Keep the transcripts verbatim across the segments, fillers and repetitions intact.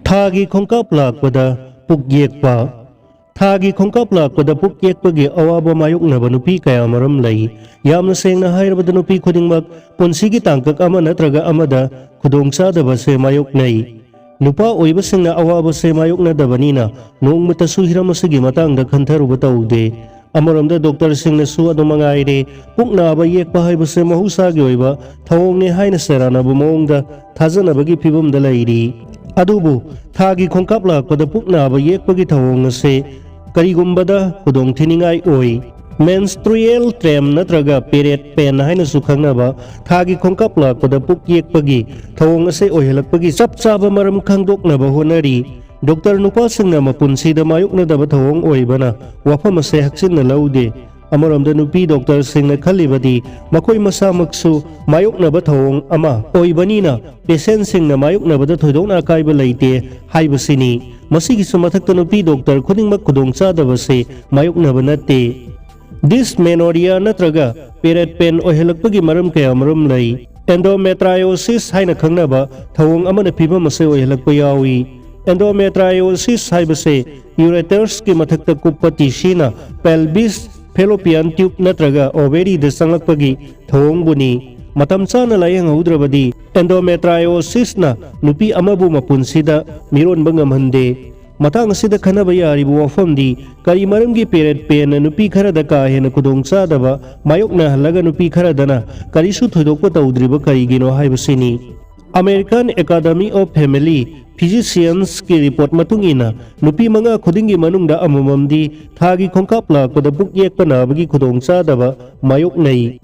ꯊꯥꯒꯤ ꯈꯣꯡꯀꯥꯞ ꯂꯥꯛꯄꯗ ꯄꯨꯛ ꯌꯦꯛꯄ꯫ ꯊꯥꯒꯤ ꯈꯣꯡꯀꯥꯞ ꯂꯥꯛꯄꯗ ꯄꯨꯛ ꯌꯦꯛꯄꯒꯤ ꯑꯋꯥꯕ ꯃꯥꯌꯣꯛꯅꯕ ꯅꯨꯄꯤ ꯀꯌꯥ ꯃꯔꯨꯝ ꯂꯩ꯫ ꯌꯥꯝꯅ ꯁꯦꯡꯅ ꯍꯥꯏꯔꯕꯗ, ꯅꯨꯄꯤ ꯈꯨꯗꯤꯡꯃꯛ ꯄꯨꯟꯁꯤꯒꯤ ꯇꯥꯡꯀꯛ ꯑꯃ ꯅꯠꯇ꯭ꯔꯒ ꯑꯃꯗ ꯈꯨꯗꯣꯡꯆꯥꯗꯕꯁꯦ ꯃꯥꯌꯣꯛꯅꯩ꯫ ꯅꯨꯄꯥ ꯑꯣꯏꯕꯁꯤꯡꯅ ꯑꯋꯥꯕꯁꯦ ꯃꯥꯌꯣꯛꯅꯗꯕꯅꯤꯅ ꯅꯣꯡꯃꯇꯁꯨ ꯍꯤꯔꯝ ꯑꯁꯤꯒꯤ ꯃꯇꯥꯡꯗ ꯈꯟꯊꯔꯨꯕ ꯇꯧꯗꯦ꯫ ꯑꯃꯔꯣꯝꯗ ꯗꯣꯛꯇꯔꯁꯤꯡꯅꯁꯨ ꯑꯗꯨ ꯃꯉꯥꯏꯔꯦ, ꯄꯨꯛ ꯅꯥꯕ ꯌꯦꯛꯄ ꯍꯥꯏꯕꯁꯦ ꯃꯍꯧꯁꯥꯒꯤ ꯑꯣꯏꯕ ꯊꯧꯑꯣꯡꯅꯦ ꯍꯥꯏꯅ ꯁꯦꯔꯥꯟꯅꯕ ꯃꯑꯣꯡꯗ ꯊꯥꯖꯅꯕꯒꯤ ꯐꯤꯕꯝꯗ ꯂꯩꯔꯤ꯫ ꯑꯗꯨꯕꯨ ꯊꯥꯒꯤ ꯈꯣꯡꯀꯥꯞ ꯂꯥꯛꯄꯗ ꯄꯨꯛ ꯅꯥꯕ ꯌꯦꯛꯄꯒꯤ ꯊꯧꯑꯣꯡ ꯑꯁꯦ ꯀꯔꯤꯒꯨꯝꯕꯗ ꯈꯨꯗꯣꯡꯊꯤꯅꯤꯡꯉꯥꯏ ꯑꯣꯏ꯫ Menstrual cramp ꯅꯠꯇ꯭ꯔꯒ period pain ꯍꯥꯏꯅꯁꯨ ꯈꯪꯅꯕ ꯊꯥꯒꯤ ꯈꯣꯡꯀꯥꯞ ꯂꯥꯛꯄꯗ ꯄꯨꯛ ꯌꯦꯛꯄꯒꯤ ꯊꯧꯑꯣꯡ ꯑꯁꯦ ꯑꯣꯏꯍꯜꯂꯛꯄꯒꯤ ꯆꯞ ꯆꯥꯕ ꯃꯔꯝ ꯈꯪꯗꯣꯛꯅꯕ ꯍꯣꯠꯅꯔꯤ꯫ ꯗꯣꯛꯇꯔ ꯅꯨꯄꯥꯁꯤꯡꯅ ꯃꯄꯨꯟꯁꯤꯗ ꯃꯥꯌꯣꯛꯅꯗꯕ ꯊꯧꯑꯣꯡ ꯑꯣꯏꯕꯅ ꯋꯥꯐꯝ ꯑꯁꯦ ꯍꯛꯆꯤꯟꯅ ꯂꯧꯗꯦ꯫ ꯑꯃꯔꯣꯝꯗ ꯅꯨꯄꯤ ꯗꯣꯛꯇꯔꯁꯤꯡꯅ ꯈꯜꯂꯤꯕꯗꯤ ꯃꯈꯣꯏ ꯃꯁꯥꯃꯛꯁꯨ ꯃꯥꯌꯣꯛꯅꯕ ꯊꯧꯑꯣꯡ ꯑꯃ ꯑꯣꯏꯕꯅꯤꯅ patientꯁꯤꯡꯅ ꯃꯥꯌꯣꯛꯅꯕꯗ ꯊꯣꯏꯗꯣꯛꯅ ꯑꯀꯥꯏꯕ ꯂꯩꯇꯦ ꯍꯥꯏꯕꯁꯤꯅꯤ꯫ ꯃꯁꯤꯒꯤꯁꯨ ꯃꯊꯛꯇ ꯅꯨꯄꯤ ꯗꯣꯛꯇꯔ ꯈꯨꯗꯤꯡꯃꯛ ꯈꯨꯗꯣꯡꯆꯥꯗꯕꯁꯦ ꯃꯥꯌꯣꯛꯅꯕ ꯅꯠꯇꯦ꯫ Dysmenorrhea ꯅꯠꯇ꯭ꯔꯒ period pain ꯑꯣꯏꯍꯜꯂꯛꯄꯒꯤ ꯃꯔꯝ ꯀꯌꯥ ꯃꯔꯨꯝ ꯂꯩ꯫ Endometriosis ꯍꯥꯏꯅ ꯈꯪꯅꯕ ꯊꯧꯑꯣꯡ ꯑꯃꯅ ꯐꯤꯕꯝ ꯑꯁꯤ ꯑꯣꯏꯍꯜꯂꯛꯄ ꯌꯥꯎꯏ꯫ Endometriosis ꯍꯥꯏꯕꯁꯦ uterusꯀꯤ ꯃꯊꯛꯇ ꯀꯨꯞꯄ ꯇꯤꯁꯤꯅ pelvis, fallopian tube ꯅꯠꯇ꯭ꯔꯒ ovaryꯗ ꯆꯪꯂꯛꯄꯒꯤ ꯊꯧꯑꯣꯡꯕꯨꯅꯤ꯫ ꯃꯇꯝ ꯆꯥꯅ ꯂꯥꯌꯦꯡꯍꯧꯗ꯭ꯔꯕꯗꯤ endometriosisꯅ ꯅꯨꯄꯤ ꯑꯃꯕꯨ ꯃꯄꯨꯟꯁꯤꯗ ꯃꯤꯔꯣꯟꯕ ꯉꯝꯍꯟꯗꯦ꯫ ꯃꯇꯥꯡ ꯑꯁꯤꯗ ꯈꯟꯅꯕ ꯌꯥꯔꯤꯕ ꯋꯥꯐꯝꯗꯤ, ꯀꯔꯤ ꯃꯔꯝꯒꯤ period painꯅ ꯅꯨꯄꯤ ꯈꯔꯗ ꯀꯥ ꯍꯦꯟꯅ ꯈꯨꯗꯣꯡꯆꯥꯗꯕ ꯃꯥꯌꯣꯛꯅꯍꯜꯂꯒ ꯅꯨꯄꯤ ꯈꯔꯗꯅ ꯀꯔꯤꯁꯨ ꯊꯣꯏꯗꯣꯛꯄ ꯇꯧꯗ꯭ꯔꯤꯕ ꯀꯔꯤꯒꯤꯅꯣ ꯍꯥꯏꯕꯁꯤꯅꯤ꯫ American Academy of Family Physiciansꯀꯤ report ꯃꯇꯨꯡ ꯏꯟꯅ, ꯅꯨꯄꯤ ꯃꯉꯥ ꯈꯨꯗꯤꯡꯒꯤ ꯃꯅꯨꯡꯗ ꯑꯃꯃꯝꯗꯤ ꯊꯥꯒꯤ ꯈꯣꯡꯀꯥꯞ ꯂꯥꯛꯄꯗ ꯄꯨꯛ ꯌꯦꯛꯄ ꯅꯥꯕꯒꯤ ꯈꯨꯗꯣꯡꯆꯥꯗꯕ ꯃꯥꯌꯣꯛꯅꯩ꯫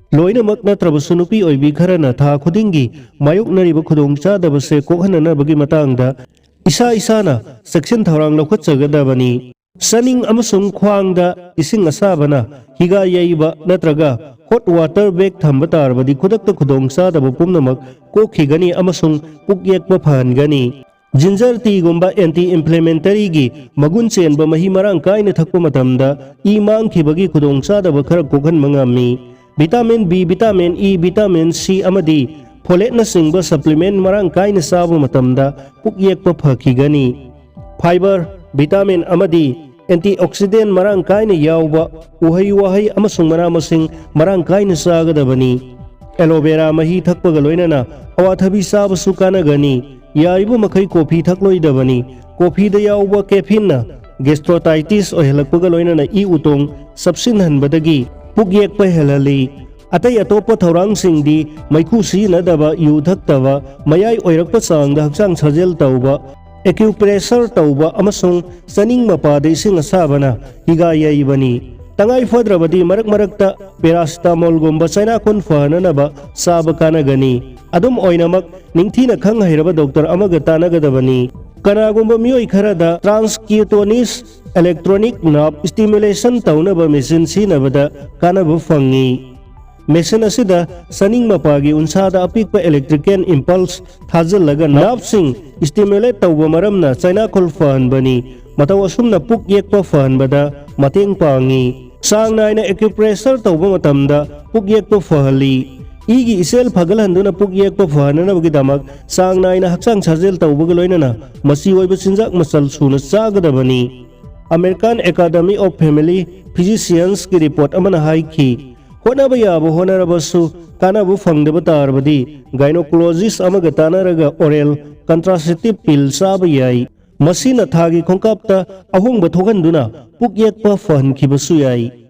ꯂꯣꯏꯅꯃꯛ ꯅꯠꯇ꯭ꯔꯕꯁꯨ, ꯅꯨꯄꯤ ꯑꯣꯏꯕꯤ ꯈꯔꯅ ꯊꯥ ꯈꯨꯗꯤꯡꯒꯤ ꯃꯥꯌꯣꯛꯅꯔꯤꯕ ꯈꯨꯗꯣꯡꯆꯥꯗꯕꯁꯦ ꯀꯣꯛꯍꯟꯅꯅꯕꯒꯤ ꯃꯇꯥꯡꯗ ꯏꯁꯥ ꯏꯁꯥꯅ ꯆꯦꯛꯁꯤꯟ ꯊꯧꯔꯥꯡ ꯂꯧꯈꯠꯆꯒꯗꯕꯅꯤ꯫ ꯆꯥꯅꯤꯡ ꯑꯃꯁꯨꯡ ꯈ꯭ꯋꯥꯡꯗ ꯏꯁꯤꯡ ꯑꯁꯥꯕꯅ ꯍꯤꯒꯥ ꯌꯩꯕ ꯅꯠꯇ꯭ꯔꯒ hot water bag ꯊꯝꯕ ꯇꯥꯔꯕꯗꯤ, ꯈꯨꯗꯛꯇ ꯈꯨꯗꯣꯡꯆꯥꯗꯕ ꯄꯨꯝꯅꯃꯛ ꯀꯣꯛꯈꯤꯒꯅꯤ ꯑꯃꯁꯨꯡ ꯄꯨꯛ ꯌꯦꯛꯄ ꯐꯍꯟꯒꯅꯤ꯫ Ginger teaꯒꯨꯝꯕ anti-inflammatoryꯒꯤ ꯃꯒꯨꯟ ꯆꯦꯟꯕ ꯃꯍꯤ ꯃꯔꯥꯡ ꯀꯥꯏꯅ ꯊꯛꯄ ꯃꯇꯝꯗ ꯏ ꯃꯥꯡꯈꯤꯕꯒꯤ ꯈꯨꯗꯣꯡꯆꯥꯗꯕ ꯈꯔ ꯀꯣꯛꯍꯟꯕ ꯉꯝꯃꯤ꯫ Vitamin B, vitamin E, vitamin C ꯑꯃꯗꯤ ꯐꯣꯂꯦꯠꯅꯆꯤꯡꯕ ꯁꯄ꯭ꯂꯤꯃꯦꯟ ꯃꯔꯥꯡ ꯀꯥꯏꯅ ꯆꯥꯕ ꯃꯇꯝꯗ ꯄꯨꯛ ꯌꯦꯛꯄ ꯐꯈꯤꯒꯅꯤ꯫ ꯐꯥꯏꯕꯔ, ꯚꯤꯇꯥꯃꯤꯟ ꯑꯃꯗꯤ ꯑꯦꯟꯇꯤꯑꯣꯛꯁꯤꯗꯦꯟ ꯃꯔꯥꯡ ꯀꯥꯏꯅ ꯌꯥꯎꯕ ꯎꯍꯩ ꯋꯥꯍꯩ ꯑꯃꯁꯨꯡ ꯃꯅꯥ ꯃꯁꯤꯡ ꯃꯔꯥꯡ ꯀꯥꯏꯅ ꯆꯥꯒꯗꯕꯅꯤ꯫ ꯑꯦꯂꯣꯚꯦꯔꯥ ꯃꯍꯤ ꯊꯛꯄꯒ ꯂꯣꯏꯅꯅ ꯑꯋꯥꯊꯕꯤ ꯆꯥꯕꯁꯨ ꯀꯥꯟꯅꯒꯅꯤ꯫ ꯌꯥꯔꯤꯕ ꯃꯈꯩ ꯀꯣꯐꯤ ꯊꯛꯂꯣꯏꯗꯕꯅꯤ꯫ ꯀꯣꯐꯤꯗ ꯌꯥꯎꯕ ꯀꯦꯐꯤꯟꯅ ꯒꯦꯁꯇ꯭ꯔꯣꯇꯥꯏꯇꯤꯁ ꯑꯣꯏꯍꯜꯂꯛꯄꯒ ꯂꯣꯏꯅꯅ ꯏ ꯎꯇꯣꯡ ꯆꯞꯁꯤꯟꯍꯟꯕꯗꯒꯤ ꯄꯨꯛ ꯌꯦꯛꯄ ꯍꯦꯜꯍꯜꯂꯤ꯫ ꯑꯇꯩ ꯑꯇꯣꯞꯄ ꯊꯧꯔꯥꯡꯁꯤꯡꯗꯤ ꯃꯩꯈꯨ ꯁꯤꯖꯤꯟꯅꯗꯕ, ꯌꯨ ꯊꯛꯇꯕ, ꯃꯌꯥꯏ ꯑꯣꯏꯔꯛꯄ ꯆꯥꯡꯗ ꯍꯛꯆꯥꯡ ꯁꯥꯖꯦꯜ ꯇꯧꯕ, ꯑꯦꯀ꯭ꯌꯨꯄ꯭ꯔꯦꯁꯔ ꯇꯧꯕ ꯑꯃꯁꯨꯡ ꯆꯥꯅꯤꯡ ꯃꯄꯥꯗ ꯏꯁꯤꯡ ꯑꯁꯥꯕꯅ ꯍꯤꯒꯥ ꯌꯩꯕꯅꯤ꯫ ꯇꯉꯥꯏ ꯐꯗ꯭ꯔꯕꯗꯤ ꯃꯔꯛ ꯃꯔꯛꯇ ꯄꯦꯔꯥꯁꯤꯇꯥꯃꯣꯜꯒꯨꯝꯕ ꯆꯩꯅꯥꯈꯣꯟ ꯐꯍꯟꯅꯅꯕ ꯆꯥꯕ ꯀꯥꯟꯅꯒꯅꯤ꯫ ꯑꯗꯨꯝ ꯑꯣꯏꯅꯃꯛ, ꯅꯤꯡꯊꯤꯅ ꯈꯪ ꯍꯩꯔꯕ ꯗꯣꯛꯇꯔ ꯑꯃꯒ ꯇꯥꯟꯅꯒꯗꯕꯅꯤ꯫ ꯀꯅꯥꯒꯨꯝꯕ ꯃꯤꯑꯣꯏ ꯈꯔꯗ ꯇ꯭ꯔꯥꯟꯁꯀ꯭ꯌꯨꯇꯣꯅꯤꯁ ꯏꯂꯦꯛꯇ꯭ꯔꯣꯅꯤꯛ ꯅꯥꯔꯚ ꯁ꯭ꯇꯤꯃꯨꯂꯦꯁꯟ ꯇꯧꯅꯕ ꯃꯦꯆꯤꯟ ꯁꯤꯖꯤꯟꯅꯕꯗ ꯀꯥꯟꯅꯕ ꯐꯪꯏ꯫ ꯃꯦꯆꯤꯟ ꯑꯁꯤꯗ ꯆꯥꯅꯤꯡ ꯃꯄꯥꯒꯤ ꯎꯟꯁꯥꯗ ꯑꯄꯤꯛꯄ ꯏꯂꯦꯛꯇ꯭ꯔꯤꯀꯦꯜ ꯏꯝꯄꯜꯁ ꯊꯥꯖꯤꯜꯂꯒ ꯅꯥꯔꯚꯁꯤꯡ ꯁ꯭ꯇꯤꯃꯨꯂꯦꯠ ꯇꯧꯕ ꯃꯔꯝꯅ ꯆꯩꯅꯥꯈꯣꯜ ꯐꯍꯟꯕꯅꯤ꯫ ꯃꯇꯧ ꯑꯁꯨꯝꯅ ꯄꯨꯛ ꯌꯦꯛꯄ ꯐꯍꯟꯕꯗ ꯃꯇꯦꯡ ꯄꯥꯡꯏ꯫ ꯆꯥꯡ ꯅꯥꯏꯅ ꯑꯦꯀ꯭ꯌꯨꯄ꯭ꯔꯦꯁꯔ ꯇꯧꯕ ꯃꯇꯝꯗ ꯄꯨꯛ ꯌꯦꯛꯄ ꯐꯍꯜꯂꯤ꯫ ꯏꯒꯤ ꯏꯆꯦꯜ ꯐꯒꯠꯍꯟꯗꯨꯅ ꯄꯨꯛ ꯌꯦꯛꯄ ꯐꯍꯟꯅꯅꯕꯒꯤꯗꯃꯛ ꯆꯥꯡ ꯅꯥꯏꯅ ꯍꯛꯆꯥꯡ ꯁꯥꯖꯦꯜ ꯇꯧꯕꯒ ꯂꯣꯏꯅꯅ ꯃꯆꯤ ꯑꯣꯏꯕ ꯆꯤꯟꯖꯥꯛ ꯃꯆꯜ ꯁꯨꯅ ꯆꯥꯒꯗꯕꯅꯤ꯫ ꯑꯃꯦꯔꯤꯀꯥꯟ ꯑꯦꯀꯥꯗꯃꯤ ꯑꯣꯐ ꯐꯦꯃꯤꯂꯤ ꯐꯤꯖꯤꯁꯤꯌꯟꯁꯀꯤ ꯔꯤꯄꯣꯔꯠ ꯑꯃꯅ ꯍꯥꯏꯈꯤ, ꯍꯣꯠꯅꯕ ꯌꯥꯕ ꯍꯣꯠꯅꯔꯕꯁꯨ ꯀꯥꯟꯅꯕ ꯐꯪꯗꯕ ꯇꯥꯔꯕꯗꯤ ꯒꯥꯏꯅꯣꯀꯣꯂꯣꯖꯤꯁ ꯑꯃꯒ ꯇꯥꯟꯅꯔꯒ ꯑꯣꯔꯦꯜ ꯀꯟꯇ꯭ꯔꯥꯁꯦꯞꯇꯤꯞ ꯄꯤꯜ ꯆꯥꯕ ꯌꯥꯏ꯫ ꯃꯁꯤꯅ ꯊꯥꯒꯤ ꯈꯣꯡꯀꯥꯞꯇ ꯑꯍꯣꯡꯕ ꯊꯣꯛꯍꯟꯗꯨꯅ ꯄꯨꯛ ꯌꯦꯛꯄ ꯐꯍꯟꯈꯤꯕꯁꯨ ꯌꯥꯏ꯫